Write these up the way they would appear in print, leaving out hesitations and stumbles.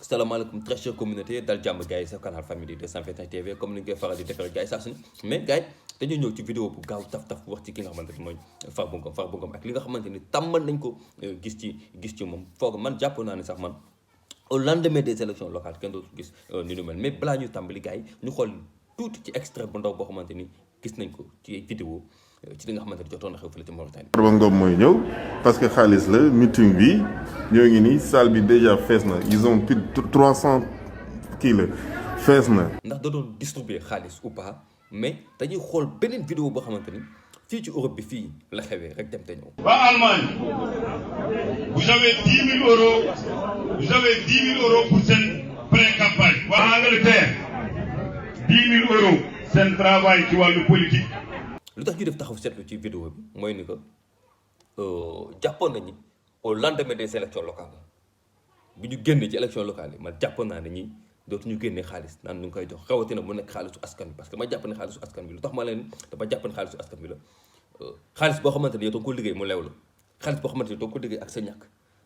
salaamaaleykum très chère communauté dal jàmm gars yi sa canal famille 221 TV comme ni ñu koy faral di defee gars yi saa su ne mais gars yi dañoo ñëw ci vidéo bu gaaw taf wax ci ki nga xamante ni mooy Farba Ngom ak li nga xamante ni tàmmal nañ ko gis ci moom foog man jàpp naa ne sax man au lendemain des élections locales kenn dootu gis ni nu mel mais balaa ñu tàmbali gars yi ñu xool tuuti ci extrait bu ndaw boo xamante ni gis nañ ko ci vidéo ci li nga xamante ni jotoon na xew fële ci Mauritanie. Farba Ngom mooy ñëw parce que xaalis la meeting bi ñoo ngi nii salle bi déjà fees na ils ont plus de 300 kii la fees na. ndax da doon distribuer xaalis ou pas mais dañuy xool beneen vidéo boo xamante ni fii ci Europe bi fii la xewee rek dem te ñëw. waa Allemagne vous avez 10 000 euros vous avez 10 000 euros pour seen pré-campagne. waa Angleterre 10 000 euros seen travail ci wàllu politique. lu tax ñu def taxaw seetlu ci vidéo bi mooy ni que jàppoon nañu au lendemain des élections locales bi ñu génnee ci élections locales yi man jàppoon naa ne ñi dootuñu génnee xaalis naan ñu ngi koy jox rawatina mu nekk xaalisu askan bi parce que ma jàpp ne xaalisu askan bi lu tax ma leen dama jàpp ne xaalisu askan bi la xaalis boo xamante ni yow danga ko liggéey mu lew la xaalis boo xamante ni danga ko liggéey ak sa ñàkk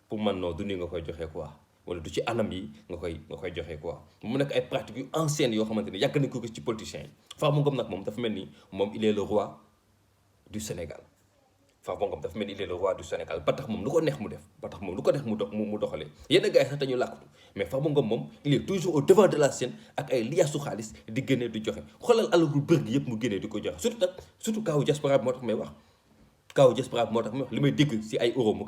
pour man non du nii nga koy joxee quoi wala du ci anam yi nga koy joxee quoi mu nekk ay pratiques yu anciennes yoo xamante ni yàgg nañ ko gis ci politiciens yi Farba Ngom nag moom dafa mel ni moom il est le roi du Sénégal Farba Ngom dafa mel ni il est le roi du Sénégal ba tax moom lu ko neex mu def ba tax moom lu ko neex mu doxalee yenn gars yi sax dañu làkkatu mais Farba Ngom moom il est toujours au devant de la scène ak ay liyaasu xaalis di génnee di joxe xoolal alalu bër gi yëpp mu génnee di ko joxe surtout kaawu diaspora bi moo tax may wax kaawu diaspora bi moo tax may wax li may dégg si ay euro mu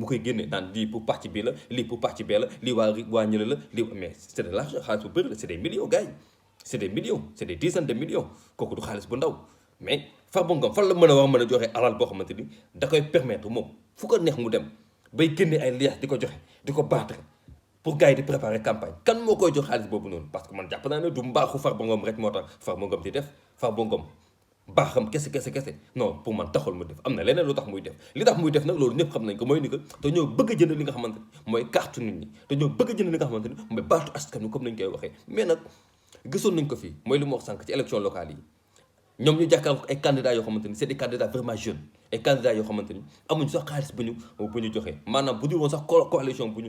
koy génne naan lii pour parti bi la lii pour parti bee la lii waa ñële la lii mais c'est de l'argent xaalis bu bëri la c'est des millions gars yi c'est des millions c'est des dizaines de millions kooku du xaalis bu ndaw mais Farba Ngom fan la mën a joxe alal boo xamante ni da koy permettre moom fu ko neex mu dem bay génne ay liaas di ko joxe di ko battre pour gars yi di préparer campagne kan moo koy jox xaalis boobu noonu parce que man jàpp naa ne du mbaaxu Farba Ngom rek moo tax Farba Ngom di def Farba Ngom baaxam kese non pour man taxul mu def am na leneen lu tax muy def li tax muy def nag loolu ñëpp xam nañ ko mooy ni que dañoo bëgg a jënd li nga xamante ni mooy carte nit ñi dañoo bëgg a jënd li nga xamante ni mooy baatu askan wi comme nañ koy waxee mais nag gisoon nañ ko fii mooy li mu wax sànq ci élection locale yi ñoom ñu jàkkaarloo ay candidats yoo xamante ni c'est des candidats vraiment jeunes ay candidats yoo xamante ni amuñu sax xaalis bu ñu joxe maanaam bu dul woon sax coalition bu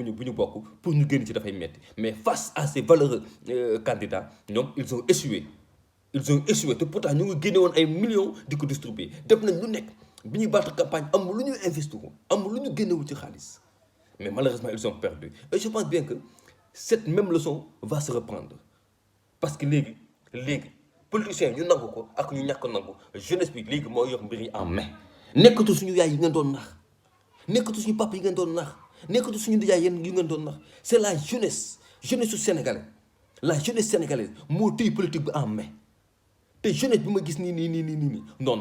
ñu bokk pour ñu génn ci dafay metti mais face à ces valeureux candidats ñoom ils ont échoué te pourtant ñu ngi génne woon ay millions di ko distribuer def nañ lu nekk bi ñuy battre campagne amul lu ñu investir amul lu ñu génnewul ci xaalis mais malheureusement ils ont perdu et je pense bien que cette même leçon va se reprendre parce que léegi politiciens ñu nangu ko ak ñu ñàkk nangu jeunesse bi léegi moo yor mbir yi en main nekkatu suñu yaay yi ngeen doon nax nekkatu suñu papa yi ngeen doon nax nekkatu suñu nijaay yi ngeen doon nax c'est la jeunesse su sénégalaise la jeunesse sénégalaise moo téye politique bi en main te jeunesse bi ma gis nii non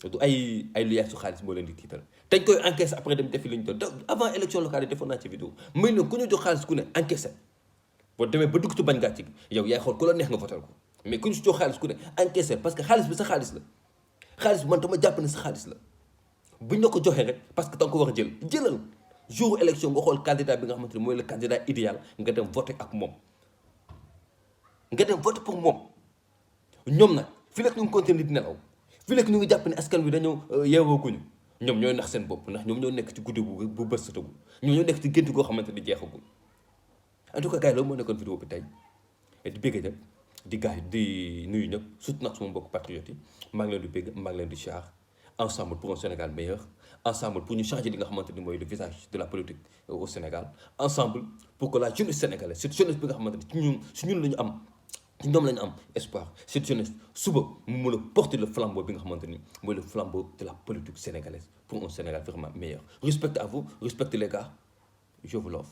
du ay liaas su xaalis moo leen di tiital dañ koy encaisser après dem defi li ñu doon avant élection locale yi defoon naa ci vidéo may ne ku ñu jox xaalis ku ne encaisser boo demee ba dugg ci bañ gàcce gi yow yaay xool ku la neex nga votal ko mais ku ñu si jox xaalis ku ne encaissé parce que xaalis bi sa xaalis la xaalis bi man dama jàpp ne sa xaalis la buñ la ko joxee rek parce que danga ko war a jëlal jour élection nga xool candidat bi nga xamante ne mooy le candidat idéal nga dem voter ak moom nga dem voter pour moom ñoom nag fii lekk ñu ngi continuer di nelaw fii lekk ñu ngi jàpp ne askan wi dañoo yeewooguñu ñoom ñooy nax seen bopp ndax ñoom ñoo nekk ci guddi bu bës satagul ñoom ñoo nekk ci gént goo xamante ni jeexagul en tout cas gars yi loolu moo nekkoon vidéo bi tey di bégg ñëpp di gars yi di nuyu ñëpp surtout nag suma mbokk patriotes yi maa ngi leen di bégg maa ngi leen di char ensemble pour un Sénégal meilleur ensemble pour ñu changer li nga xamante ni mooy le visage de la politique au Sénégal ensemble pour que la jeunesse sénégalaise cette jeunesse bi nga xamante ni si ñun la ñu am ci ñoom la ñu am espoir cette jeunesse suba mu mën a porter le flambeau bi nga xamante ni mooy le flambeau de la politique sénégalaise pour un Sénégal vraiment meilleur respect à vous respectez les gars je vous love